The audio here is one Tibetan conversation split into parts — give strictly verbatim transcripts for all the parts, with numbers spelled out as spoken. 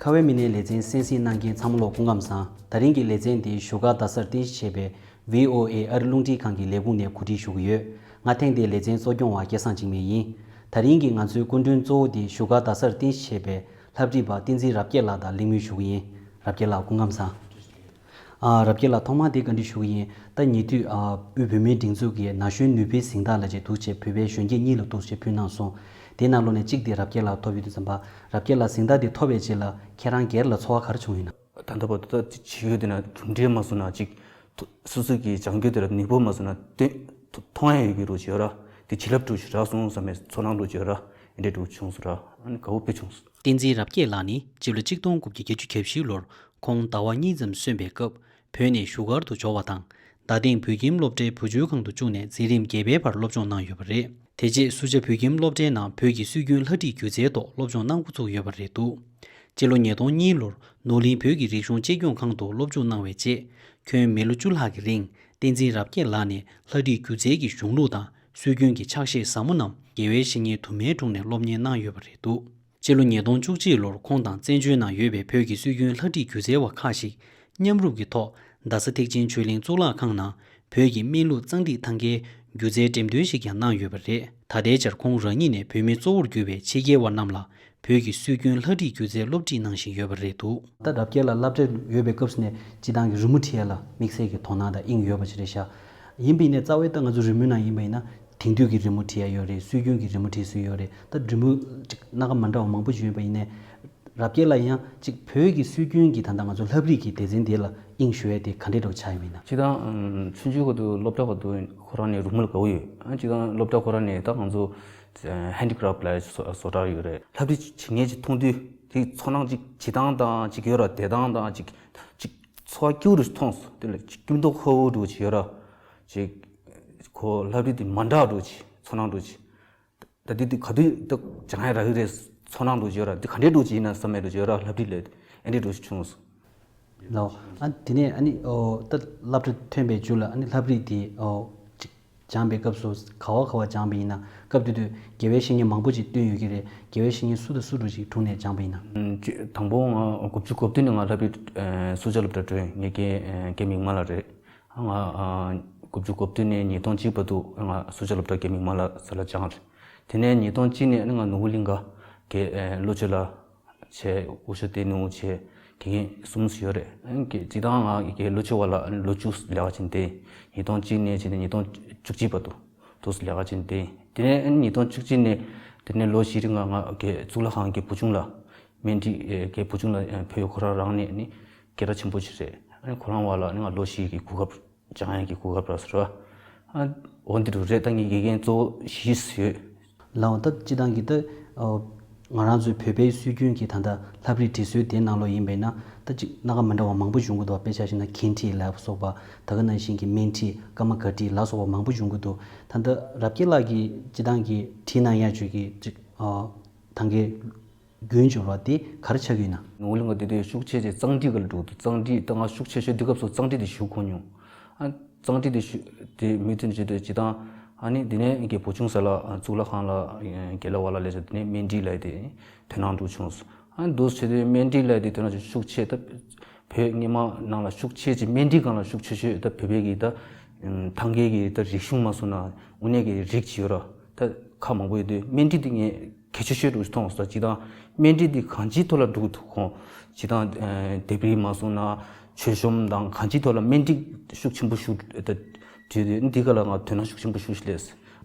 ཁ་བའི་མི་སྣའི་ལེ་ཚན་གསན་གཟིགས་གནང་མཁན་ཚང་མ་ལོ་སྐུ་ཁམས་བཟང་། ད་རིང་གི་ལེ་ཚན་འདི་བཞུགས་སྒར་རྡ་སར་རྟེན་གཞི་བྱས་པའི་བྷི་ཨོ་ཨེ་ཨ་རི་རླུང་འཕྲིན་ཁང་གི་ལས་ཁུངས་ནས་གོ་སྒྲིག་ཞུ་གི་ཡོད། ང་ཐེངས་འདིའི་ལེ་ཚན་གཙོ་སྐྱོང་བ་སྐལ་བཟང་འཇིགས་མེད་ཡིན། ད་རིང་གི་ང་ཚོའི་སྐུ་མགྲོན་གཙོ་བོ་འདི་བཞུགས་སྒར་རྡ་སར་རྟེན་གཞི་བྱས་པའི་ལྷ་བྲིས་པ་བསྟན་འཛིན་རབ་རྒྱས་ལགས་དང་གླེང་མོལ་ཞུ་གི་ཡིན། རབ་རྒྱས་ལགས་སྐུ་ཁམས་བཟང་། ཨ། རབ་རྒྱས་ལགས་ཐོག་མར་དེ་བཀའ་འདྲི་ཞུ་གི་ཡིན། ད་ཉེ་དུས་ཨ། དབུས་བོད་མིའི་སྒྲིག་འཛུགས་ཀྱི་ན་གཞོན་ནུས་པའི་གཟེངས་རྟགས་ལབ་ཅིག་འདུག་ཅེས་བོད་པའི་གཞོན་སྐྱེས་གཉིས་ལ་འདུག་ཅེས་ཕུལ་གནང་སོང་། དེའི་ནང་ལོགས་ནས་གཅིག་དེ་རབ་རྒྱས་ལགས་ཐོབ་ཡོད་དུས་ཙམ་པ། རབ་རྒྱས་ལགས་གཟེངས་རྟགས་དེ་ཐོབ་པའི་རྗེས་ལ་ཁྱེད་རང་སྒེར་ལ་ཚོར་བ་ག་རེ་བྱུང་ཡོད་ན། ད་ལྟ་བར་དུ་ད་ཅི་ཡོད་དེ་ན་གྲུབ་འབྲས་མ་སོང་ན་ཅིག་ཐོ་སོ་སོ་གི་སྦྱང་རྒྱུ་དེ་ལ་ནུས་པ་མ་སོང་ན་ཏེ་ཐོ་མཐོང་ཡ་ཡོད་ཀྱི་རོ་ཅིག་ཡོད་ར། དེ་བྱིན་རླབས་འགྲོ་ཞིག་རག་སོང་བསམ་པའི་ཚོར་སྣང་འགྲོ་ཅིག་ཡོད་ར། ཨེ་འདྲས་འགྲོ་བྱུང་སོང་ར། ཨ་ནི་དགའ་བོ་དཔེ་བྱུང་སོང་། བསྟན་འཛིན་རབ་རྒྱས་ལགས་ནི་སྤྱི་ལོ་གཅིག་སྟོང་དགུ་བརྒྱ་བརྒྱད་ཅུ་གྱ་བཞི་ལོར་ཁོང་ཟླ་བ་གཉིས་ཙམ་སོན་པའི་སྐབས་བོད་ནས་བཞུགས་སྒར་དུ་འབྱོར་བ་དང་། རྡ་སྟེང་བོད་ཁྱིམ་སློབ་གྲྭའི་བུ་བཅོལ་ཁང་དུ་བཅུག་ནས་འཛིན་རིམ་བརྒྱད་པའི་བར་སློབ་སྦྱོང་གནང་ཡོད་པ་རེད། དེ་རྗེས་སུ་ཇཱ་བོད་ཁྱིམ་སློབ་གྲྭའི་ནང་བོད་ཀྱི་སྲོལ་རྒྱུན་ལྷ་བྲིས་སྒྱུ་རྩལ་ཐོག་སློབ་སྦྱོང་གནང་འགོ་ཚུགས་ཡོད་པ་རེད་འདུག་སྤྱི་ལོ་ཉིས་སྟོང་གཉིས་ལོར་ནོར་གླིང་བོད་ཀྱི་རིག་གཞུང་གཅེས་སྐྱོང་ཁང་དུ་སློབ་སྦྱོང་གནང་བའི་རྗེས། ཁྱོན་མི་ལོ་བཅུ་ལྷག་གི་རིང་བསྟན་འཛིན་རབ་རྒྱས་ལགས་ནས་ལྷ་བྲིས་སྒྱུ་རྩལ་གྱི་གཞུང་ལུགས་དང་སྲོལ་རྒྱུན་གྱི་ཕྱག་བཞེས་ཟབ་མོ་རྣམས་དགེ་བའི་བཤེས་གཉེན་དུ་མའི་དྲུང་ནས་སློབ་གཉེར་གནང་ཡོད་པ་རེད་འདུག་སྤྱི་ལོ་ཉིས་སྟོང་བཅུ་གཅིག་ལོར་ཁོང་དང་བཙན་བྱོལ་ནང་ཡོད་པའི་བོད་ཀྱི་སྲོལ་རྒྱུན་ལྷ་བྲིས་སྒྱུ་རྩལ་བ་ཁག་ཅིག་མཉམ་རུབ་ཀྱི་ཐོག་རྡ་ས་ཐེག་ཆེན་ཆོས་གླིང་གཙུག་ལག་ཁང་ནང་བོད་ཀྱི་སྨན་ལུགས་གཙང་བྲིས་ཐང་གའི་སྒྱུ་རྩལ་འགྲེམས་སྟོན་ཞིག་ཀྱང་གནང་ཡོད་པ་རེད། ད་ལྟའི་ཆར་ཁོང་རང་ཉིད་ནས་བོད་མི་གཙོ་བོར་གྱུར་པའི་ཕྱི་རྒྱལ་བ་རྣམས་ལ་བོད་ཀྱི་སྲོལ་རྒྱུན་ལྷ་བྲིས་སྒྱུ་རྩལ་སློབ་ཁྲིད་གནང་བཞིན་ཡོད་པ་རེད་འདུག་ད་རབ་རྒྱས་ལགས་སློབ་གྲྭར་ཡོད་པའི་སྐབས་སུ་ནས་སྤྱི་བཏང་གི་རི་མོ་འབྲི་ཡ་ལ་དམིགས་བསལ་གྱི་དོ་སྣང་དང་དབྱིངས་ཡོད་པ་ཅིག་རེད་ཤག་ཡིན་པ་ཡིན་ནའི་རྩ་བའི་ད་ང་ཚོ་རི་མོའི་ནང་ཡིན་པ་ཡིན་ན་དེང་དུས་ཀྱི་རི་མོ་འབྲི་ཡ་ཡོད་རེད། སྲོལ་རྒྱུན་གྱི་རི་མོ་འབྲི་སྲོལ་ཡོད་རེད། ད་རི་མོ་ཅིག་སྣ་ཁ་མ་འདྲ་བ་མང་པོ་ཅིག་ཡོད་པ་ཡིན་ནའི། རབ་རྒྱས་ལགས་ཡང་ཅིག་བོད་ཀྱི་སྲོལ་རྒྱུན་གྱི་ད་ལྟ་ང་ཚོ་ལྷ་བྲིས་ཀྱི་སྡེ་ཚན་དེ་ལ་དབྱིངས་ཞུགས་ཡ་དེ་ག་འདྲས་འདྲ་བོ་ཆགས་ཡོད་མིན་ན། སྤྱིར་བཏང་ཆུང་ཆུང་སྐབས་དུ་སློབ་གྲྭ་སྐབས་དུ་ཁོ་རང་ནས་རི་མོ་ལ་དགའ་བོ་ཡོད། ཨ་སྤྱིར་བཏང་སློབ་གྲྭ་ཁོ་རང་ནས་ད་ང་ཚོ་ཧེན་ཌི་ཀ་རབ་ལ་བཟོ་གྲྭ་ཡོད་རེད། ལྷ་བྲིས་བྱེད་མཁན་ཅིག་མཐོང་དུས་དེ་ཚོར་སྣང་ཅིག་བྱེད་སྟངས་དང་ཅིག་ཡོད་ར། བསྡད་སྟངས་དང་ཅིག་ཅིག་ཚོར་བ་སྐྱིད་པོ་རུ་མཐོང་སོང་། དེ་ལ་ཅིག་སྐྱིད་མདོག་ཁ་པོ་འདྲ་བོ་ཅིག་ཡོད་ར། ཅིག་ཁོ་ལྷ་བྲིས་དེ་མ་འདྲ་འདྲ་བོ་ཅིག་ཚོར་སྣང་འདྲ་བོ་ཅིག་ད་འདི་འདི་ག་དུས་ད་སྦྱང་ཡ་རག་གི་རེད། ཚོར་སྣང་འདྲ་བོ་ཅིག་ཡོད་ར། འདི་ག་འདྲའི་འདྲ་བོ་ཅིག་ཡིན་ན་བསམ་པའི་འདྲ་བོ་ཅིག་ཡོད་ར། ལྷ་བྲིས་ལས་ཨེ་འདྲའི་འདྲ་བོ་ཅིག་བྱུང་སོང་། ལའོ། ཨ་དེ་ནས་ཨ་ནི་ཨོ་ད་སློབ་གྲྭ་ཐོན་པའི་མཇུག་ལ་ཨ་ནི་ལྷ་བྲིས་དེ་ཨོ་ཅིག་སྦྱངས་པའི་སྐབས་སུ་ག་བ་ག་བ་སྦྱངས་པ་ཡིན་ན། སྐབས་དེ་དུས་དགེ་བའི་བཤེས་གཉེན་མང་པོ་ཅིག་བསྟེན་ཡོད་ཀྱི་རེད། དགེ་བའི་བཤེས་གཉེན་སུ་དང་སུ་འདྲ་ཅིག་དྲུང་ནས་སྦྱངས་པ་ཡིན་ན། ཨུམ་ཅི་དང་པོ་ང་དགུ་བཅུ་གོ་བདུན་ནས་ང་ལྷ་བྲིས་ཨ་སུ་ཇཱ་སློབ་གྲྭ་བྲོས། ངའི་རྒན་ཨ་རྒན་མིག་དམར་ལགས་རེད། ང་ཨ་དགུ་བཅུ་གོ་བདུན་ནས་ཉིས་སྟོང་གཅིག་བར་དུ་ང་སུ་ཇཱ་སློབ་གྲྭ་རྒན་མིག་དམར་ལགས་ས་ལ་སྦྱངས་རེད། དེ་ནས་ཉིས་སྟོང་གཅིག་ནས་ང་ནོར་བུ་གླིང་ག་གི་ཨ་བློ་ཆོས་ལགས་བྱས། དབུ་ཞྭ་བསྟན་ནུ་བྱས། དགེ་རྒན་གསུམ་ཡོད་རེད། ཨ་ནི་སྤྱིར་བཏང་ང་གི་བློ་ཆོས་པ་ལགས་ལོ་བཅུ་ལས་ཀ་བྱས་ཏེ། ཉིས་སྟོང་གཅིག་ནས་བྱས་ཏེ་ཉིས་སྟོང་བཅུ་གཅིག་བར་དུ་དུས་སུ་ལས་ཀ་བྱས་ཏེ། དེ་ནས་ཨ་ནི་ཉིས་སྟོང་བཅུ་གཅིག་ནས་དེ་ནས་ལོ་བཞི་རིང་ང་ང་གི་གཙུག་ལག་ཁང་གི་བུ་ཆུང་ལ་སྨན་ཁྲིད་ཨེ་གི་བུ་ཆུང་ལ་ཨེ་ཕུལ་ཡོད། ཁོ་རང་རང་ནས་ནི་སྐད་གྲགས་ཆེན་པོ་ཞིག་རེད། ཨ་ནི་ཁོ་རང་བ་ལ་ནི་ང་ལོ་བཞི་གི་གོ་སྐབས་སྦྱང་ཡག་གི་གོ་སྐབས་རག་སོང་ར། ཨ་འོ་འདི་རུ་རེད། ད་ངའི་དགེ་རྒན་གཙོ་བོ་བཞི་ཡོད། ལའོ། ད་སྤྱིར་བཏང་གི་ད་ཨོ་ང་རང་ཚོའི་བོད་པའི་སྲོལ་རྒྱུན་གྱི་ད་ལྟ་ལྷ་བྲིས་འབྲི་སྲོལ་དེའི་ནང་ལོགས་ཡིན་པས་ན། ད་ཅིག་སྣ་ཁ་མི་འདྲ་བ་མང་པོ་བྱུང་གི་འདུག་དཔེ་ཆ་བཞག་ན་གྱེན་བྲིས་ལབ་སོགས་པ། ད་ག་ནང་བཞིན་གྱི་སྨན་བྲིས་ཀརྨ་སྒར་བྲིས་ལབ་སོགས་པ་མང་པོ་བྱུང་གི་འདུག་ད་ལྟ་རབ་རྒྱས་ལགས་ཀྱིས་སྤྱིར་བཏང་གི་བྲིས་གནང་ཡག་ཅིག་གི་ཅིག་ཨོ་ཐང་གའི་རྒྱུན་འབྱོར་བ་དེ་ག་རེ་ཆགས་ཀྱི་ཡོད་ན། ནོར་བུ་གླིང་ག་དེ་དུས་ཤུགས་ཆེ་ཆེ་གཙང་བྲིས་སྒང་ལ་འགྲོ་འདུག་གཙང་བྲིས་ད་ང་ཤུགས་ཆེ་ཤོས་དེ་སྐབས་སུ་གཙང་བྲིས་དེ་ཞུ་གོ་མྱོང་། ཨ་གཙང་བྲིས་དེ་ཞུ་དེ་མུ་མཐུད་བྱེད་དུས་སྤྱིར་བཏང་ཨ་ནི་དེ་ནས་ཀྱི་བུ་ཆུང་ས་ལ་ཨ་གཙུག་ལག་ཁང་ལ་ཨ་དགེ་ལགས་བ་ལ་ལས་ཚོ་དེ་ནས་སྨན་བྲིས་ལབ་དེ་དོ་སྣང་འགྲོ་བྱུང་སོང་། ཨ་འདུག་བྱེད་དུས་སྨན་བྲིས་ལབ་དེ་དོ་སྣང་ཤུགས་ཆེ། ད་བོད་སྔོན་མ་ནང་ལ་ཤུགས་ཆེ་ཆེ་སྨན་བྲིས་སྒང་ལ་ཤུགས་ཆེ་ཤོས་ད་བོད་པའི་གི་ད་ཐང་གའི་གི་ད་རིག་གཞུང་མ་སོང་ན་དངོས་གནས་ཀྱི་རིགས་ཅིག་ཡོད་ར། ད་ཁག་མང་པོ་ཡོད་དུས་སྨན་བྲིས་དེ་ངས་གལ་ཆེ་ཤོས་འདྲ་བོ་ཞིག་མཐོང་སོང་། སྤྱིར་བཏང་སྨན་བྲིས་དེ་གང་ཅིའི་ཐོག་ལ་འགྲོ་གི་འདུག་ཁོང་སྤྱིར་བཏང་ལྡེབས་རིས་མ་སོང་ན་མཆོད་གཤོམ་དང་གང་ཅིའི་ཐོག་ལ་སྨན་བྲིས་ཤུགས་ཆེན་པོ་ཞིག་ད་བྲིས་དུས་འདི་ག་ལ་ང་དོ་སྣང་ཤུགས་ཆེན་པོ་ཞིག་སླེབས།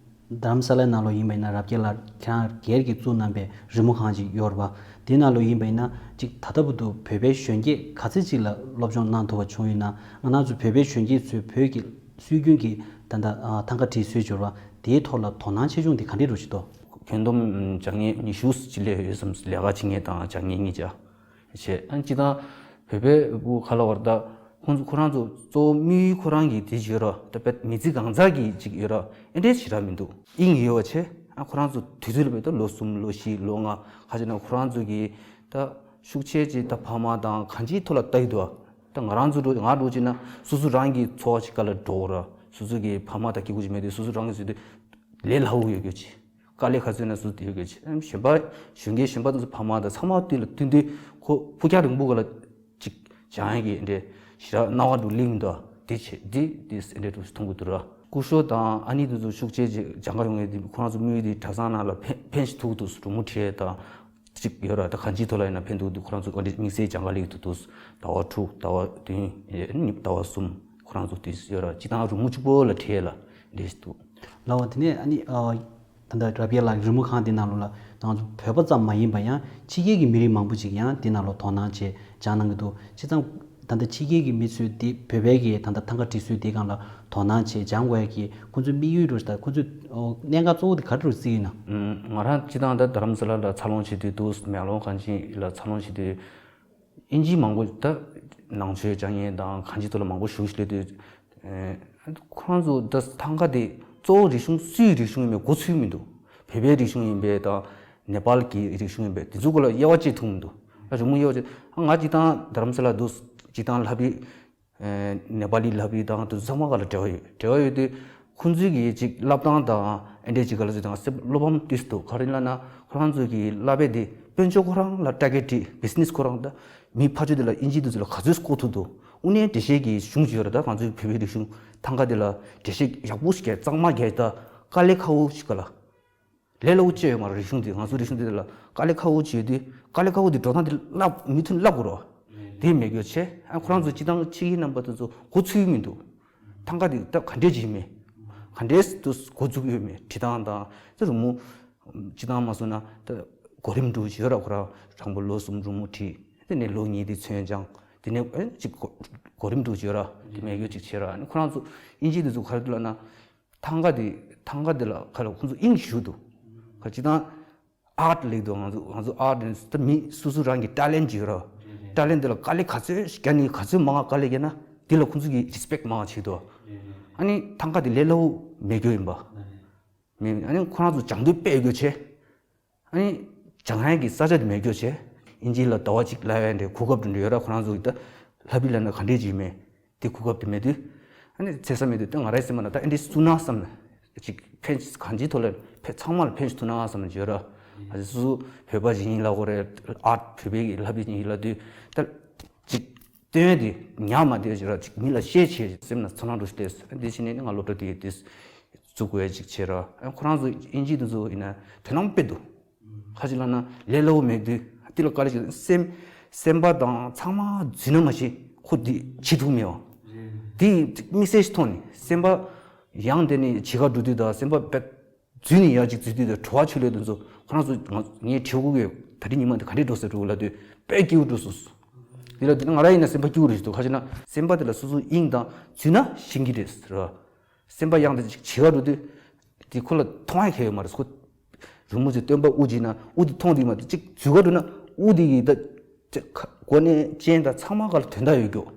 རྡ་རམ་ས་ལའི་ནང་ལོགས་ཡིན་པ་ཡིན་ན་རབ་རྒྱས་ལགས་ཁྱེད་རང་སྒེར་གྱིས་བཙུགས་གནང་པའི་རི་མོ་ཁང་ཅིག་ཡོད་རེད་པ། དེའི་ནང་ལོགས་ཡིན་པ་ཡིན་ན་ཅིག་ད་ལྟ་བར་དུ་བོད་པའི་གཞོན་སྐྱེས་ག་ཚད་ཅིག་ལ་སློབ་སྦྱོང་གནང་ཐུབ་པ་བྱུང་ཡོད་ན། ང་རང་ཚོ་བོད་པའི་གཞོན་སྐྱེས་ཚོས་བོད་ཀྱི་སྲོལ་རྒྱུན་གྱི་ད་ལྟ་ཨ་ཐང་ག་བྲིས་སྲོལ་འབྱོར་བ་དེའི་ཐོག་ལ་དོ་སྣང་ཆེ་ཆུང་དེ་ག་འདྲས་འདྲ་བོ་ཞིག་འདུག་ཁྱོན་བསྡོམས་སྦྱང་མཁན་ཉི་ཤུ་ཅིག་སླེབས་ཡོད་བསམ། ལས་ཀ་བྱེད་མཁན་དང་སྦྱང་མཁན་གཉིས་ཆ་བྱས། ཨ་ནི་སྤྱིར་བཏང་བོད་པའི་བུ་ག་ལ་བར་ད་ཁོང་ཚོ་ཁོ་རང་ཚོ་གཙོ་བོ་དམིགས་ཡུལ་ཁོ་རང་གི་དེ་ཅིག་ཡོད་ར། ད་དཔེ་མི་ཚེ་གང་ཟག་གི་ཅིག་ཡོད་ར། ཨེ་འདྲས་ཞེ་དྲག་མི་འདུག་དབྱིངས་ཡོད་པ་བྱས། ཨ་ཁོ་རང་ཚོ་དུས་ཚོད་ལ་བས་ད་ལོ་གསུམ་ལོ་བཞི་ལོ་ལྔ་ཁ་ཅིག་ན་ཁོ་རང་ཚོ་གི་ད་ཤུགས་ཆེ་ཅིག་ད་ཕ་མ་དང་གང་ཅིའི་ཐོག་ལ་ལྟ་ཡི་འདུག་ད་ང་རང་ཚོ་འགྲོ་ང་འགྲོ་ཅིག་ན་སོ་སོ་རང་གི་འཚོ་བ་ཞིག་ག་ལ་འགྲོ་ར། སོ་སོ་གི་ཕ་མ་དང་སྐྱེ་དགུ་ཅིག་མེད་དུས་སོ་སོ་རང་གི་བཟོས་དུས་ལས་སླ་བོ་ཡོད་རྒྱུ་ཅིག་དཀའ་ལས་ཁག་ཚོད་ན་སུ་དེ་ཡོད་གི་གཞོན་པ་གཞོན་སྐྱེས་གཞོན་པ་དེ་ཚོ་ཕ་མ་དང་ཚང་མ་དེ་ལ་བསྟུན་དུས་ཁོ་ཕུགས་རྒྱང་རིང་པོ་ག་ལ་ཅིག་སྦྱང་ཡག་གི་འདྲེ་ཞེ་དྲག་སྣང་བ་འདུག་ལིང་འདུག་དེ་ཆེ་དེ་དེ་འདྲེ་འདུག་མཐོང་གི་འདུག་ར། སྐུ་ཞབས་དང་ཨ་ནི་དེ་ཚོ་ཤུགས་ཆེ་ཅིག་སྦྱང་ག་ཡོང་ཡས་དེ་ཁོ་རང་ཚོ་དམིགས་ཡུལ་དེ་གྲྭ་ཚང་ནང་ལ་ཕན་ཕན་ཞིག་ཐུག་འདུག་སྒྲུང་མོ་བྲིས་དང་ཅིག་ཡོད་ར། ད་གང་ཅིའི་ཐོག་ལ་ཡིན་ན་ཕན་ཐོགས་འདུག་ཁོ་རང་ཚོ་ཨ་འདྲེ་དམིགས་བསལ་སྦྱང་ག་ལེགས་འདུག་ཟླ་བ་དྲུག་ཟླ་བ་བདུན་ཟླ་བ་གསུམ་ཁོ་རང་ཚོ་དེ་ཡོད་ར། སྤྱི་བཏང་རུ་མོ་གཅིག་པོ་ལ་བྲིས་ལ་འདྲེ་ཞིག་འདུག་ལ་བ་དེ་ནས་ཨ་ནི་ཨ། ད་ལྟ་རབ་རྒྱས་ལགས་རི་མོ་ཁང་འདི་ནང་ལོགས་ལ་ང་ཚོ་བོད་པ་ཙམ་མ་ཡིན་པ་ཡང་ཕྱི་རྒྱལ་གྱི་མི་རིགས་མང་པོ་ཅིག་ཡང་འདི་ནང་ལོགས་དོ་སྣང་བྱས་སྦྱང་གནང་གི་འདུག་བྱས་ཙང་ད་ལྟ་ཕྱི་རྒྱལ་གྱི་མི་ཚོས་འདི་བོད་པའི་གི་ད་ལྟ་ཐང་ག་འབྲི་སྲོལ་འདི་སྒང་ལ་དོ་སྣང་བྱས་སྦྱང་དགོས་ཡ་གི་ཁོང་ཚོའི་དམིགས་ཡུལ་རུ་ད་ཁོང་ཚོའི་གནད་འགག་གཙོ་བོ་འདི་ག་རེ་རུ་བརྩིས་ཡིན་ན། ང་རང་སྤྱི་བཏང་ད་རྡ་རམ་ས་ལ་ལ་འཚར་ལོངས་བྱེད་དུས་འདུག་མེག་ལོང་གངས་ཅན་ལ་འཚར་ལོངས་བྱེད་དུས། དབྱིན་ཇི་མང་པོ་ད་ནང་ཆོས་སྦྱང་མཁན་དང་གང་ཅིའི་ཐོག་ལ་མང་པོ་ཞུགས་ཤིག་སླེབས་དུས། ཁོ་རང་ཚོ་ད་ཐང་ག་དེ་གཙོ་བོ་རིག་གཞུང་སུའི་རིག་གཞུང་ཡིན་མིན་མགོ་ཚོས་མི་འདུག་བོད་པའི་རིག་གཞུང་ཡིན་པས་དང་ནེ་པཱལ་གྱི་རིག་གཞུང་ཡིན་པས་དེ་ཚོ་སྐོར་ལ་དབྱེ་བ་བྱེད་ཐུབ་མི་འདུག་ཨ་རི་མོ་དབྱེ་བ་བྱེད་ཨ་ང་སྤྱི་བཏང་རྡ་རམ་ས་ལ་འདུག་སྤྱི་བཏང་ལྷ་བྲིས་ནེ་པཱ་ལི་ལྷ་བྲིས་དང་དེ་ཚོ་ཚང་མ་ག་ལ་འབྲེལ་བ་ཡོད། འབྲེལ་བ་ཡོད་དུས། ཁོང་ཚོའི་གི་ཅིག་བསླབ་སྟངས་དང་ཨེ་འདྲས་ཅིག་ག་ལ་ཚོད་དང་སེམས་བློ་ཕམ་ཏིས་འདུག་ག་རེ་ལབ་ན་ཁོ་རང་ཚོའི་གི་བསླབ་པའི་དེ་དཔལ་འབྱོར་ཁོ་རང་ལ་ཊར་གེ་ཊི་བི་ཛི་ནེ་སི་ཁོ་རང་ད་མི་ཕར་ཕྱོགས་དེ་ལ་དབྱིན་ཇི་དེ་ཚོ་ལ་ག་ཚོད་བསྐོ་ཐུབ་འདུག་དངོས་གནས་འགྲེལ་བཤད་ཀྱི་གཞུང་ཅིག་ཡོད་རེད། ད་ང་ཚོའི་བོད་པའི་རིག་གཞུང་ཐང་ག་དེ་ལ་འགྲེལ་བཤད་ཡག་པོ་ཞིག་གས་གཙང་མ་གས་ད་དཀའ་ལས་ཁག་པོ་ཞིག་ག་ལ་ལས་སླ་པོ་ཅིག་ཡོད་མ་རེད། རིག་གཞུང་དེ་ང་ཚོའི་རིག་གཞུང་དེ་ལ་དཀའ་ལས་ཁག་པོ་ཅིག་ཡོད་དུས་དཀའ་ལས་ཁག་པོ་དེ་འགྲོ་སྟངས་དེ་བསླབ་མུ་མཐུད་བསླབ་དགོས་རེད་བ། དེ་མེད་རྒྱུ་ཆེ་ཨ་ཁོ་རང་ཚོ་སྤྱི་བཏང་ཕྱི་གི་རྣམ་པ་དེ་ཚོ་མགོ་ཚོས་མི་འདུག་ཐང་ག་དེ་ད་ག་འདྲས་ཅིག་མེད། ག་འདྲས་དུ་འགོ་བཙུགས་ཡོད་མེད་བྲིས་སྟངས་དང་དེ་རུ་མོ། སྤྱི་བཏང་མ་སོང་ན་ད་གོ་རིམ་འགྲོ་བཞིན་ཡོད་ར། ཁོ་རང་དང་པོ་ལོ་གསུམ་རུ་མོ་བྲིས། དེ་ནས་ལོ་གཉིས་དེ་ཚུན་སྦྱངས། དེ་ནས་ཨེ་ཅིག་གོ་གོ་རིམ་འགྲོ་བཞིན་ཡོད་ར། དེ་མེད་རྒྱུ་ཅིག་བྱས་ར། ཨ་ནི་ཁོ་རང་ཚོ་དབྱིན་ཇི་དེ་ཚོ་ག་རེ་འདུག་ལབ་ན། ཐང་ག་དེ་ཐང་ག་དེ་ལ་ཁ་ལ་ཁོ་ཚོ་དབྱིངས་ཞུགས་འདུག་ཁ་སྤྱི་བཏང་ཨར་ཊི་ལེགས་འདུག་ང་ཚོ་ང་ཚོ་ཨར་ཊི་ནི་ད་མི་སོ་སོ་རང་གི་ཊེ་ལེན་ཊི་ཅིག་ཡོད་ར། ཊེ་ལེན་ཊི་དེ་ལ་དཀའ་ལས་ག་ཚོད་རྒྱག་ནི་ག་ཚོད་མང་བ་དཀའ་ལས་རྒྱག་ན་དེ་ལ་ཁོ་ཚོ་གི་རི་སི་པེག་མང་བ་བྱེད་འདུག་ཨ་ནི་ཐང་ག་དེ་ལས་སླ་པོ་མེད་རྒྱུ་ཡིན་པ། མེད། ཨ་ནི་ཁོ་རང་ཚོ་སྦྱང་དུས་དཔེ་ཡོད་རྒྱུ་བྱས། ཨ་ནི་སྦྱང་ཡག་གི་ས་ཆ་དེ་མེད་རྒྱུ་བྱས། དབྱིན་ཇི་ལ་ཟླ་བ་གཅིག་བསླབ་ཡག་འདྲའི་གོ་སྐབས་འདྲ་འདྲ་ཡོད་ར། ཁོ་རང་ཚོ་གི་ད་ལྷ་བྲིས་ལབ་ན་ག་འདྲས་ཅིག་མེད། དེ་གོ་སྐབས་དེ་མེད་དུས། ཨ་ནི་ཚེ་ས་མེད་དུས་ད་ང་རའི་སེམས་པ་ན་ད་ཨེ་འདྲས་བཙུགས་ན་བསམ་ནས་ཅིག་ཕན་གང་ཅིའི་ཐོག་ལ་ཕན་ཚང་མ་ལ་ཕན་ཞིག་ཐུག་ན་བསམ་ནས་བརྗོད་ར། ཨ་ནི་སོ་སོ་བོད་པ་ཞིག་ཡིན་ལབ་དགོས་རེད། ཨར་ཊི་བོད་པའི་ལྷ་བྲིས་ཞིག་ཡིན་ལབ་དུས་ད་ཅིག་སྟོན་དེ་ཉག་མ་དེ་ཞིག་ར་ཅིག་མི་ལ་བཤད་བྱས་སེམས་ན་ཚོར་སྣང་འགྲོ་ཞིག་སླེབས། འདི་ཕྱི་ནས་ནི་ང་སློབ་གྲྭ་དེ་དེ་བཙུགས་དགོས་ཅིག་བྱས་ར། ཁོ་རང་ཚོ་དབྱིན་ཇི་དེ་ཚོ་ཡིན་ན་དོ་སྣང་དཔེ་འདུག་ཁ་ཅིག་ལབ་ན་ལས་སླ་པོ་མེད་དུས་དེ་ལ་དཀའ་ལས་ཞིག་སེམས་སེམས་པ་དང་ཚང་མ་འཛུལ་ན་མ་ཤེས་ཁོ་དེ་བྱེད་ཐུབ་མེད་བ། དེ་དམིགས་བསལ་ཞིག་མཐོང་ནས་སེམས་པ་ཡང་དེ་ནས་བྱེད་ག་འགྲོ་དུས་དང་སེམས་པ་དཔེ་འཛུལ་ནས་ཡར་ཅིག་འཛུལ་དུས་དང་བྲོ་བ་ཆུ་ལོད་དེ་ཚོ་ཁོ་རང་ཚོ་ང་ངས་དྲི་བ་གི་ད་རིང་ཉི་མ་འདི་ག་འདྲས་འགྲོ་ཟེར་འགྲོ་ལབ་དུས་དཔེ་སྐྱིད་པོ་འགྲོ་སོང་། དེ་ལ་དེ་ང་རང་ཡིན་ན་སེམས་པ་སྐྱིད་པོ་རེད་ཞིག་འདུག་ཁ་ཅིག་ན་སེམས་པ་དེ་ལ་སོ་སོ་དབྱིངས་དང་འཛུལ་ན་ཤེས་ཀྱི་རེད་ཟེར་བ། སེམས་པ་ཡང་དེ་ཅིག་བྱེད་ག་འགྲོ་དུས་དེ་ཁོ་ལ་མཐོང་ཡ་གལ་ཡོད་མ་རེད། ཁོ་རི་མོ་ཅིག་སྟོན་པ་དབུ་ཅིག་ན་དབུ་དེ་མཐོང་དུས་མ་དེ་ཅིག་འཛུལ་ག་འགྲོ་ན་དབུ་དེ་གི་ད་ཅིག་ཁ་གོ་ནས་ཅན་དང་ཚང་མ་ག་ལ་དོན་དག་ཡོད་རྒྱུ།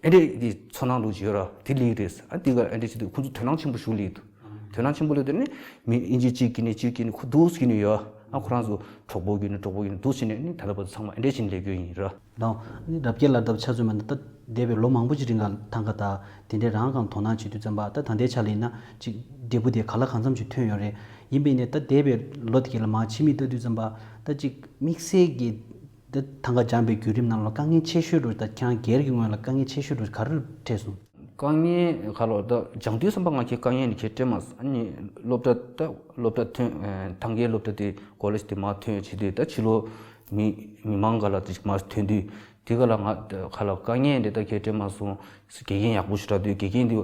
ཨེ་འདྲས་ཀྱི་ཚོར་སྣང་འདུག་ཅིག་ཡོད་ར། དེ་ལེགས་རེད། ཨ་དེ་ག་ཨེ་འདྲས་བྱེད་དུས་ཁོང་ཚོ་དོ་སྣང་ཆེན་པོ་ཞིག་སླེབས་འདུག་དོ་སྣང་ཆེན་པོ་སླེབས་དུས་ནི་མི་དབྱིན་ཇི་གཅིག་གི་ནི་གཅིག་གི་ནི་ཁོ་འདུག་གི་ནི་ཡོད། ཨ་ཁོ་རང་ཚོ་གྲོགས་པོ་གི་ནི་གྲོགས་པོ་གི་ནི་འདུག་བྱས་ནས་ནི་ད་ལྟ་བར་དུ་ཚང་མ་ཨེ་འདྲས་བྱས་ནས་སླེབས་རྒྱུ་ཡིན་ར། ལོ། ཨ་ནི་རབ་རྒྱས་ལགས་ད་ཆ་མཚོན་པ་ན་ད་འདས་པའི་ལོ་མང་པོ་ཅིག་རིང་ལ་ཐང་ག་དང་དེ་འདྲས་རང་གང་དོ་སྣང་བྱེད་དུས་ཙམ་པ་ད་ད་ལྟའི་ཆ་ལ་ཡིན་ན་ཅིག་འབྲས་བུ་དེ་ག་ལ་གང་འཚམ་ཅིག་ཐོན་ཡོད་རེད། ཡིན་པས་ནས་ད་འདས་པའི་ལོ་དེ་ག་ལ་མར་ཕྱི་མིག་ལྟ་དུས་ཙམ་པ་ད་ཅིག་དམིགས་བསལ་གྱི་ད་ཐང་ག་སྦྱངས་པའི་བརྒྱུད་རིམ་ནང་ལ་དཀའ་ངལ་ཆེ་ཤོས་རུ་ད་ཁྱེད་རང་སྒེར་གྱི་ངོས་ལ་དཀའ་ངལ་ཆེ་ཤོས་རུ་ག་རེ་འཕྲད་སོང་། དཀའ་ངལ་ག་ལོ་ད་སྦྱང་དུས་ཙམ་པ་ང་ཁྱེད་དཀའ་ངལ་ནི་ཁྱེད་སྤྲད་མ་སོང་། ཨ་ནི་སློབ་གྲྭ་ད་སློབ་གྲྭ་ཐོན་ཐང་གའི་སློབ་གྲྭ་དེ་ཀོ་ལེཇ་དེ་མར་ཐོན་བྱེད་དུས་ད་ཕྱི་ལོགས་མི་མི་མང་ག་ལ་དེ་མར་ཐོན་དུས་དེ་ག་ལ་ང་ག་ལ་དཀའ་ངལ་འདི་ད་ཁྱེད་སྤྲད་མ་སོང་། དགེ་རྒན་ཡག་པོ་ཞིག་རག་དུས་དགེ་རྒན་དེ་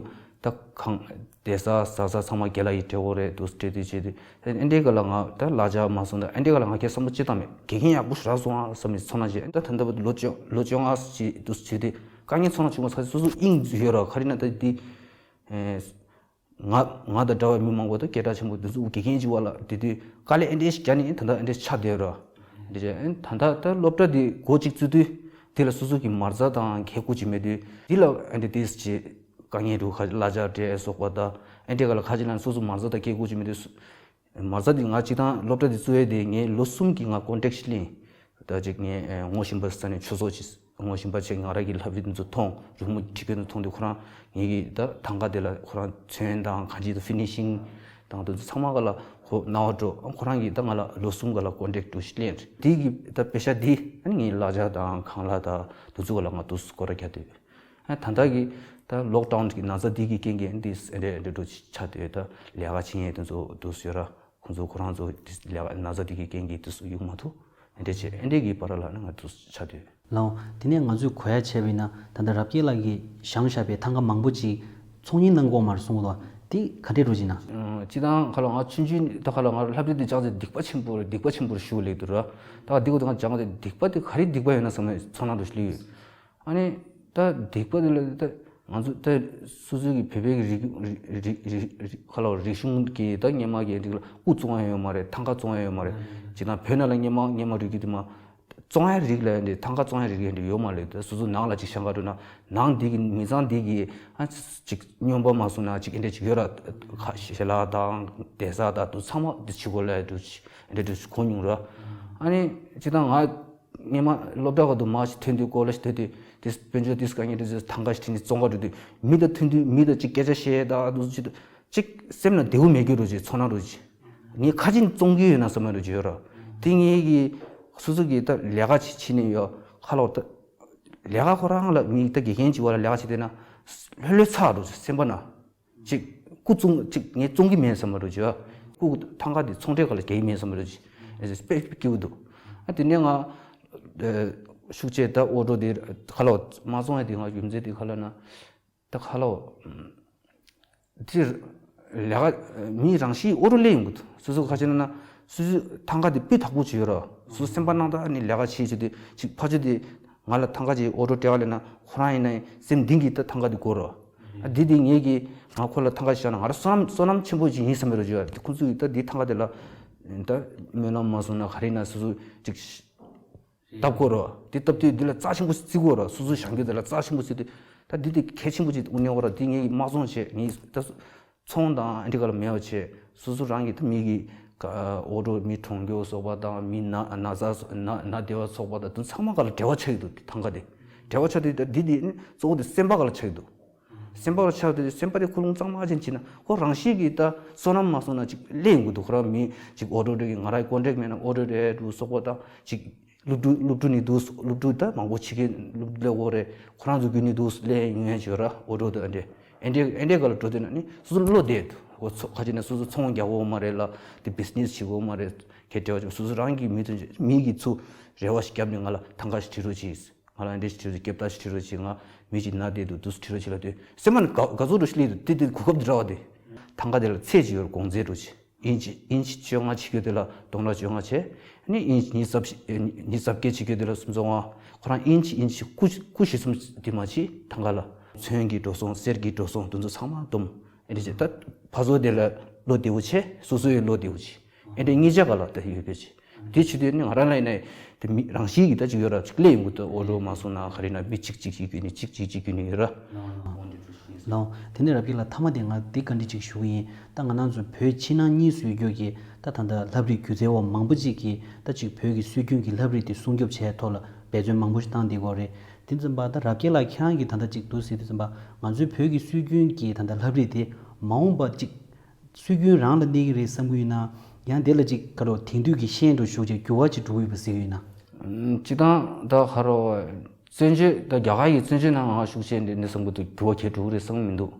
ད་གང་བསྡད་ས་ཟ་ས་ཚང་མ་རྒན་ལགས་ཡིས་སྤྲད་དགོས་རེད་འདུག་སྤྲད་དུས་བྱེད་དུས་ཨེ་འདྲའི་ག་ལ་ང་ད་གླ་ཆ་མ་སོང་། ད་ཨེ་འདྲའི་ག་ལ་ང་ཁྱེད་བསམ་བློ་ཅི་བཏང་མེད། དགེ་རྒན་ཡག་པོ་ཞིག་རག་སོང་ཨ་བསམ་ནས་ཚོར་སྣང་ཞིག་ད་ད་ལྟ་བར་དུ་ལོ་བཅོ་ལོ་བཅོ་ལྔ་ཞིག་འདུག་བྱེད་དུས་དཀའ་ངལ་ཚོར་སྣང་བྱུང་བ་ཚ་སོ་སོ་དབྱིངས་ཡོད་ར། ག་རེ་ན་ད་འདི། ང་ང་དང་འདྲ་བའི་མི་མང་པོ་དང་སྐད་གྲགས་ཆེན་པོ་འདི་ཚོ་དགེ་རྒན་གཅིག་པ་ལ་དེ་དུས་དཀའ་ལས་ཨེ་འདྲས་ཞིག་བརྒྱབ་ནས་ད་ལྟ་ཨེ་འདྲས་ཆགས་བསྡད་ར། འདི་བྱས་ཨེ་ད་ལྟ་ད་སློབ་གྲྭ་འདི་འགོ་གཅིག་བཙུགས་དུས་དེ་ལ་སོ་སོ་གི་མ་རྩ་དང་ཁེ་ཁུ་ཅིག་མེད་དུས་དེ་ལ་ཨེ་འདྲས་དེས་ཅིག་དཀའ་ངལ་འདུག་ཁ་གླ་ཆ་སྤྲད་སོགས་པ་དང་ཨེ་འདྲས་ག་ལ་ཁ་ཅིག་ལ་སོ་སོ་མ་རྩ་དང་ཁེ་ཁུ་ཅིག་མེད་དུས། མ་རྩ་འདི་ང་སྤྱི་བཏང་སློབ་གྲྭ་འདི་བཙུགས་ཡས་དེ་ངས་ལོ་གསུམ་གྱི་ང་ཀོན་ཊེག་ཞིག་ལེན། ད་ཅིག་ངས་ངོ་ཤེས་པ་ས་ནས་ཆོས་ཚོགས་ཀྱི་ངོ་ཤེས་པ་ཆེ་ང་རང་གི་ལྷ་བྲིས་འདི་ཚོ་མཐོང་རི་མོ་བྲིས་མཁན་ཚོ་མཐོང་དུས་ཁོ་རང་ངེད་ཀྱི་ད་ཐང་ག་དེ་ལ་ཁོ་རང་ཚོན་དང་གང་ཅི་དང་ཕི་ནི་ཤིང་ དང་དེ་ཚོ་ཚང་མ་ག་ལ་ཁོ་རྣ་བ་འགྲོ། ཨ་ཁོ་རང་གིས་ད་ང་ལ་ལོ་གསུམ་ག་ལ་ཀོན་ཊེག་ཊུ་ཞིག་ལེན་རེད། དེ་གི་ད་པེ་ཤ་དེ་ཨ་ནི་ངའི་ལག་ཆ་དང་ཁང་གླ་དང་དེ་ཚོ་ག་ལ་ང་དུ་སྐོར་ར་རྒྱག་དུས། ཨ་ད་ལྟ་གི་ད་ལོག་ཌའུན་གི་ན་ཚ་འདི་གི་རྐྱེན་གྱིས་འདི་འདྲ་འདྲ་འགྲོ་ཆགས་དུས་ད་ལས་ཀ་བྱེད་མཁན་དེ་ཚོ་དུ་ཡོད་ར། ཁོང་ཚོ་ཁོ་རང་ཚོ་དེ་ལས་ན་ཚ་དེ་གི་རྐྱེན་གྱིས་དེ་སུ་ཡོང་མ་ཐུབ། ཨེ་འདྲས་བྱས་ཨེ་འདྲས་ཀྱི་བར་ལ་ནི་ང་ཚོ་ཆ་དུས། ལའོ། དེ་ནས་ང་ཚོས་གོ་ཡ་བྱས་པ་ཡིན་ན་ད་ལྟ་རབ་རྒྱས་ལགས་ཀྱིས་བཞེངས་བཞག་པའི་ཐང་ག་མང་པོ་ཅིག་ཚོང་གཉེར་གནང་དགོས་མ་རེད་གསུངས་འདུག་དེ་ག་འདྲས་འགྲོ་ཅིག་ན། སྤྱི་བཏང་ཁ་ལ་ང་ཆུང་ཆུང་ད་ཁ་ལ་ང་ལྷ་བྲིས་དེ་ཅང་ཚེ་སྡིག་པ་ཆེན་པོ་རེད། སྡིག་པ་ཆེན་པོར་ཞུ་ལེགས་འདུག་ར། ད་སྡིག་པ་དེ་ང་ཅང་ཚེ་སྡིག་པ་དེ་ག་རེ་སྡིག་པ་ཡོད་ན་བསམ་ནས་ཚོང་ནང་དུ་ལུས་ཡོད། ཨ་ནི། ད་སྡིག་པ་འདི་ལ་ད་ང་ཚོ་ད་སོ་སོའི་གི་བོད་པའི་གི་རིག་རིག་རིག་རིག་ཁ་ལོ་རིག་གཞུང་གི་ད་སྔོན་མ་གི་རིག་ལ་སྐུ་བཙོང་ཡ་ཡོད་མ་རེད། ཐང་ག་བཙོང་ཡ་ཡོད་མ་རེད། ཅིག་ན་བོད་ནང་ལ་སྔོན་མ་སྔོན་མ་རིག་གི་དེ་མ་བཙོང་ཡ་རིག་ལ་འདི་ཐང་ག་བཙོང་ཡ་རིག་འདི་ཡོད་མ་རེད། ད་སོ་སོ་ནང་ལ་ཅིག་བཞེངས་ག་འགྲོ་ན་ནང་འདི་གི་མི་ཚང་འདི་གི་ཨ་ཅིག་སྨྱོན་པ་མ་སོང་ན་ཅིག་ཨེ་འདྲ་ཅིག་ཡོད་ར། ཁ་ཞལ་ལག་དང་བསྡད་ས་དང་དུ་ཚང་མ་འདི་ཕྱི་སྒོ་ལ་འདུ་ཨེ་འདྲ་འདུ་གོ་མྱོང་ར། ཨ་ནི་ཅིག་ད་ང་། སྔོན་མ་སློབ་གྲྭ་ག་དུ་མ་ཞིག་ཐོན་དུས་ཀོ་ལེ་ཞིག་ཐོན་དུས་དེ་དཔལ་འབྱོར་དེ་དཀའ་ངལ་དེ་ཐང་ག་ཞིག་ཁྲིད་ནས་བཙོང་ག་འགྲོ་དུས་མི་དང་ཐོན་དུས་མི་དང་ཅིག་སྐད་ཆ་བཤད་ད་འདུག་ཅིག་ཅིག་སེམས་ལ་བདེ་བོ་མེད་རྒྱུ་རུ་ཅིག་ཚོར་སྣང་རུ་ཅིག་ངས་ཁ་ཅིག་བཙོང་གི་ཡོད་ན་བསམ་ཡ་རུ་ཅིག་ཡོད་ར། དེ་ངས་གི་སོ་སོ་གི་ད་ལས་ཀ་ཅིག་བྱེད་ནས་ཡོད་ཁ་ལོ་ད་ལས་ཀ་ཁོ་རང་ལ་མི་ད་དགེ་རྒན་ཅིག་བ་ལ་ལས་ཀ་བྱེད་དེ་ན་ལྷོད་ལྷོད་ཚ་རུ་ཅིག་སེམས་པ་ན། ཅིག་སྐུ་བཙོང་ཅིག་ངས་བཙོང་གི་མེད་བསམ་པ་རུ་ཅིག་སྐུ་ཐང་ག་དེ་ཚོང་འབྲེལ་ག་ལ་རྒྱག་གི་མེད་བསམ་པ་རུ་ཅིག་དཔེ་སྐྱིད་པོ་འདུག་ཨ་དེ་ནས་ང་ཤུགས་ཆེ་ད་ཨོ་ཊོ་དེ་ག་ལ་མ་བཙོང་ཡ་དེ་ང་རྒྱུ་མཚན་དེ་ག་ལ་ན་ད་ག་ལ་དེ་ལས་ཀ་མི་རང་ཤི་ཨོ་ཊོ་ལས་ཡོང་གི་འདུག་སོ་སོ་ག་ཅི་ན་ན་སོ་སོ་ཐང་ག་དེ་སྤུས་དག་པོ་ཅིག་ཡོད་ར། སོ་སོ་སེམས་པ་ནང་ད་ནི་ལས་ཀ་བྱེད་ཅིག་དེ་ཅིག་ཕ་ཆུ་དེ། ང་ལ་ཐང་ག་ཅིག་ཨོ་ཊོ་སྤྲད་ག་ལས་ན་ཁོ་རང་ཡིན་ན་སེམས་གཏིང་གི་ད་ཐང་ག་དེ་དགོས་རོ། ཨ་དེ་དེ་ངས་ཀྱི་ང་ཁོ་ལ་ཐང་ག་ཞིག་བཞག་ན་ང་རང་བསོད་ནམས་བསོད་ནམས་ཆེན་པོ་ཅིག་ཡིན་བསམ་པའི་རོ་ཅིག་ཡོད། དེ་ཁོ་ཚོས་ད་དེ་ཐང་ག་དེ་ལ་ད་སྨོན་ལམ་མ་སོང་ན་ག་རེ་ན་སོ་སོ་ཅིག་བཏབ་དགོས་རོ། དེ་བཏབ་དུས་དེ་ལ་རྩ་ཆེན་པོ་བརྩི་དགོས་རོ། སོ་སོ་བཞེངས་རྒྱུ་དེ་ལ་རྩ་ཆེན་པོ་བརྩི་དུས་ད་དེ་དེ་གལ་ཆེན་པོ་ཅིག་དངོས་གནས་རོ། དེ་ངས་ཀྱི་མ་བཙོང་བྱས་ངས་ད། ཚོང་དང་འདི་ག་ལ་མེད་པ་བྱས་སོ་སོ་རང་གི་ད་མི་གི་ཨོ་ཊོ་མི་གྲོངས་རྒྱུ་སོགས་པ་དང་མི་ན་ན་ཚ་ན་ན་བདེ་བ་སོགས་པ་དང་དུ་ཚང་མ་ག་ལ་འབྲེལ་བ་ཆགས་ཀྱི་འདུག་ཐང་ག་དེ་འབྲེལ་བ་ཆགས་དུས་ད་འདི་དེ་ནི་གཙོ་བོ་དེ་སེམས་པ་ག་ལ་ཆགས་ཀྱི་འདུག་སེམས་པ་ག་ལ་ཆགས་དུས་སེམས་པ་དེ་ཁོ་རང་གཙང་མ་ཅན་བྱས་ན་ཁོ་རང་བཞིན་གྱིས་ད་བསོད་ནམས་མ་སོང་ན་ཅིག་སླེབས་ཡོང་གི་འདུག་ཁོ་རང་མི་ཅིག་ཨོ་ཊོ་རེད་ང་རང་ཀོན་ཊེག་མེད་ན་ཨོ་ཊོ་རེད་འདུག་སོགས་པ་དང་ཅིག་སློབ་ཕྲུག་སློབ་ཕྲུག་ནི་འདུག་སློབ་ཕྲུག་ད་མང་པོ་ཕྱི་རྒྱལ་སློབ་ཕྲུག་ལས་འོག་རེད། ཁོ་རང་ཚོ་རྒྱུ་ནི་འདུག་ལས་ཡོང་ཡ་བྱོས་ར་ཨོ་ཊོ་དང་འདྲེ་ཨེ་འདྲེ་ཨེ་འདྲེ་ག་ལ་འགྲོ་དེ་ན་ནི་སོ་སོ་བློ་བདེ་འདུག་ཁོ་ཚོ་ཁ་ཅིག་ནས་སོ་སོ་ཚོང་རྒྱག་འོ་མ་རེད་ལ་དེ་བི་ཛི་ནེ་སི་བྱེད་འོ་མ་རེད། ཁྱེད་བྲེལ་བ་ཅིག་སོ་སོ་རང་གི་མི་དོན་ཆེ་མི་གི་ཚུ་རེ་བ་ཞིག་བརྒྱབ་ནས་ང་ལ་ཐང་ག་ཞིག་ཁྲིད་རོགས་གྱིས། ང་ལ་ཨེ་འདྲེ་ཞིག་ཁྲིད་རོགས་གྱིས་སྐྱེབ་ད་ཞིག་ཁྲིད་རོགས་གྱིས་ང་མི་ཅིག་ན་བསྡད་འདུག་འདུག་ཁྲིད་རོགས་གྱིས་ལ་དེ་སེམས་མ་ནི་དགའ་དགའ་ཚོར་འགྲོ་ཞིག་སླེབས་འདུག་དེ་དེ་གོ་སྐབས་འདི་ར་བ་དེ་ཐང་ག་དེ་ལ་ཚད་ཅིག་ཡོད་གོང་ཚད་འགྲོ་གྱིས། ཨིན་ཅི་ཨིན་ཅི་བཅོ་ལྔ་བྱེད་རྒྱུ་དེ་ལ་དོང་ལ་བཅོ་ལྔ་བྱས། ཨ་ནི་ཨིན་ཅི་ཉི་ཤུ་རྩ་ཉི་ཤུ་རྩ་བརྒྱད་བྱེད་རྒྱུ་དེ་ལ་སུམ་ཅུ་སོ་ལྔ། ཁོ་རང་ཨིན་ཅི་ཨིན་ཅི་སྐུ་སྐུ་བཞི་གསུམ་དེ་མ་བྱེད་ཐང་ག་ལ། ཚོན་གྱི་འགྲོ་སོང་གསེར་གྱི་འགྲོ་སོང་དེ་ཚོ་ཚང་མ་བསྡོམས། ཨེ་འདྲ་བྱས་ད་ཕ་ཚོ་དེ་ལ་བློ་བདེ་བོ་བྱས་སོ་སོའི་བློ་བདེ་བོ་བྱས། ཨེ་འདྲ་གཉིས་ཆ་ག་ལ་ད་ཡོད་པའི་བྱས། དེ་བྱེད་དུས་ནི་ང་རང་ལ་ཡིན་ན་དེ་མི་རང་བཞིན་གྱིས་ད་ཅིག་ཡོད་ར་ཅིག་སླེབས་ཡོང་གི་འདུག་ཨོ་ཊོ་མ་སོང་ན་ག་རེ་ན་མི་གཅིག་གཅིག་གཅིག་གྱོན་ནས་གཅིག་གཅིག་གཅིག་གྱོན་ནས་ཡོད་ར། ལགས། དེ་ནས་རབ་རྒྱས་ལགས་མཐའ་མ་དེ་ང་འདི་བཀའ་འདྲི་གཅིག་ཞུ་གི་ཡིན། ད་ང་རང་ཚོ་བོད་ཕྱི་ནང་གཉིས་སུ་ཡོད་རྒྱུ་གི་ད་ད་ལྟ་ལྷ་བྲིས་སྒྱུ་རྩལ་བ་མང་པོ་ཅིག་གིས་ད་ཅིག་བོད་ཀྱི་སྲོལ་རྒྱུན་གྱི་ལྷ་བྲིས་དེ་སྲུང་སྐྱོབ་བྱས་ཐོག་ལ་འབད་བརྩོན་མང་པོ་ཞིག་བཏང་བསྡད་ཀྱི་ཡོད་རེད། དེ་ཙམ་པ་ད་རབ་རྒྱས་ལགས་ཁྱེད་རང་གིས་ད་ལྟ་ཅིག་འདུག་ཟེར་དུས་ཙམ་པ་ང་ཚོའི་བོད་ཀྱི་སྲོལ་རྒྱུན་གྱི་ད་ལྟ་ལྷ་བྲིས་དེ་མ་འོངས་པ་ཅིག་སྲོལ་རྒྱུན་རང་ལ་གནས་ཀྱི་རེད་བསམ་གྱི་ཡོད་ན། ཡང་དེ་ལ་ཅིག་ག་རེ་དེང་དུས་ཀྱི་ཤན་འགྲོ་ཞུགས་ཅིག་འགྱུར་བ་ཅིག་འགྲོ་གི་ཡོད་པ་གཟིགས་ཀྱི་ཡོད་ན། སྤྱིར་བཏང་ད་ག་རེ་བཙན་བྱོལ་ད་རྒྱ་གར་གྱི་བཙན་བྱོལ་ནང་ང་ཤུགས་ཆེ་འདི་འདི་བསམ་གྱི་འདུག་འགྱུར་བ་གས་འགྲོ་གི་རེད་བསམ་གྱི་མི་འདུག་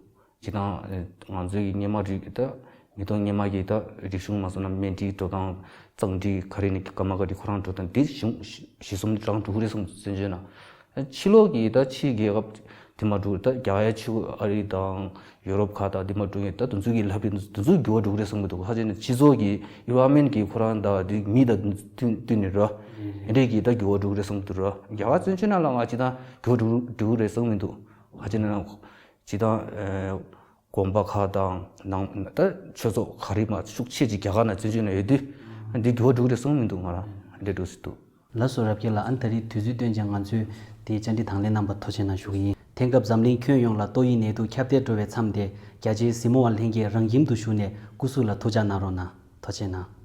སྤྱིར་བཏང་ང་ཚོའི་གི་སྔོན་མ་རིག་ད་ཉིས་སྟོང་སྔོན་མ་གི་ད་རིག་གཞུང་མ་སོང་ན་མཎྜལ་འགྲོ་སྟངས་གཙང་སྒྲིག་ག་རེ་ནི་ཀརྨ་ག་རི་ཁོ་རང་འགྲོ་སྟངས་འདི་གཞུང་གཞི་གསུམ་རང་འགྲོ་གི་རེད་བསམ་གྱི་འདུག་བཙན་བྱོལ་ནང་། ཕྱི་ལོགས་ཀྱི་ད་ཕྱིའི་རྒྱལ་ཁབ་དེ་མ་འགྲོ་ད་རྒྱ་ཡ་ཕྱི་ཨ་རི་དང་ཡོ་རོབ་ཁག་དང་དེ་མ་འགྲོ་ཡིན་ད་དེ་ཚོ་གི་ལྷ་བྲིས་དེ་ཚོ་འགྱུར་བ་འགྲོ་གི་རེད་བསམ་གྱི་འདུག་ཧ་ཅང་ནས་སྤྱི་ཚོགས་ཀྱི་ཨེན་ཝའི་རོན་མེན་ཊི་གི་ཁོ་རང་དང་དེ་མི་དང་བསྟུན་བསྟུན་ནས་ར་ཨེ་འདྲས་ཀྱི་ད་འགྱུར་བ་འགྲོ་གི་རེད་བསམ་གྱི་འདུག་ར། རྒྱ་གར་བཙན་བྱོལ་ནང་ལ་ང་ཅི་ད་འགྱུར་བ་འགྲོ་འགྲོ་གི་རེད་བསམ་མི་འདུག་ཧ་ཅང་ནས་ཅི་ད་དགོན་པ་ཁག་དང་ནང་ད་ཆོས་ཚོགས་ག་རེ་མ་ཤུགས་ཆེ་ཅིག་རྒྱ་གར་ནང་བཙན་བྱོལ་ནང་ཡོད་དུས་འདི་འགྱུར་བ་འགྲོ་གི་རེད་བསམ་མི་འདུག་ང་རང་འདྲ་འགྲོ་སྲིད་འདུག་ལགས་སོ་རབ་རྒྱས་ལགས། ཨ་ནི་ད་རེས་དུས་ཚོད་བཏོན་ཅིང་ང་ཚོས་དེའི་བཅར་འདྲི་དང་ལེན་གནང་བར་ཐུགས་རྗེ་གནང་ཞུ་གི་ཡིན། དེང་སྐབས་འཛམ་གླིང་ཁྱོན་ཡོངས་ལ་ཏོག་དབྱིབས་ནད་དུག་ཁྱབ་གདལ་འགྲོ་བའི་མཚམས་དེ་རྒྱ་ཆེའི་གཟིགས་མོ་བ་ལྷན་རྒྱས་རང་ཁྱིམ་དུ་བཞུགས་ནས་སྐུ་གཟུགས་ལ་ཐུགས་ཅག་གནང་རོགས་གནང་། ཐུགས་རྗེ་གནང་།